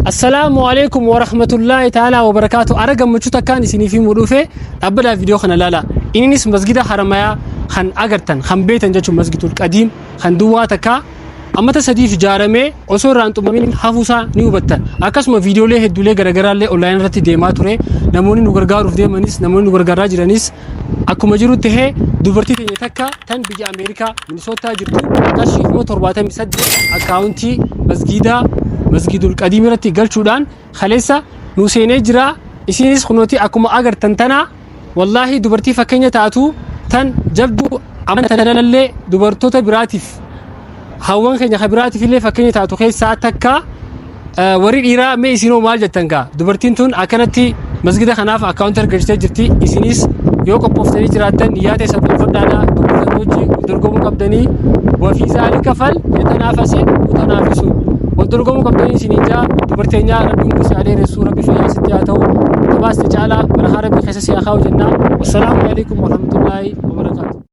Assalaamu alaikum wa rahmatullahi ta'ala wa barakaatu. Ara gammachuu takkaan isiniif himuu dhufe dhaabbataa viidiyoo kana ilaala. Innis masgida Haramayaa kan agartan kan beektan jechuun Masgidul Qadiim kan duwwaa takkaa ammata sadiif ijaaramee osoo irraan xumuramin hafuusaa ni hubattan. Akkasuma viidiyoolee hedduulee garaagaraallee onlaayinii irratti deemaa ture. Namoonni nu gargaaruuf deemanis, namoonni nu gargaaraa jiranis akkuma jiru tahee, dubartii teenya takka tan biyya Ameerikaa Minisootaa jirtu qarshii 78,000 akkaawuntii masgiidaa Masgidul Qadiim irratti galchuudhaan kaleessa nu seenee jira. Isinis kunooti akkuma agartan tana, wallaahi dubartii fakkeenya taatu tan jabduu amantanallee dubartoota biraatiif, hawwan keenya kan biraatiif illee fakkeenya taatu keessaa takka. Warri dhiiraa mee isinoo maal jettan gaa? Dubartiin tun akkanatti masgida kanaaf akkaawuntii argachitee jirti. Isinis yoo qophooftanii jiraattan niyyaa teessan tolfadhaadha. Dubartoota wajji wal dorgomuu qabdanii. وفي ذلك فليتنافس المتنافسون. Wal dorgomuu qabdanii isiniin jaa. Dubarteenyaa, Rabbi umrii si haa dheeressu, Rabbi fayyaa sitti haa ta'u, tabaasti caalaa barakaa Rabbi keessa si haa kaa'u jennaa. Wassalaamu alaikum warahmatullaahi wabarakaatu.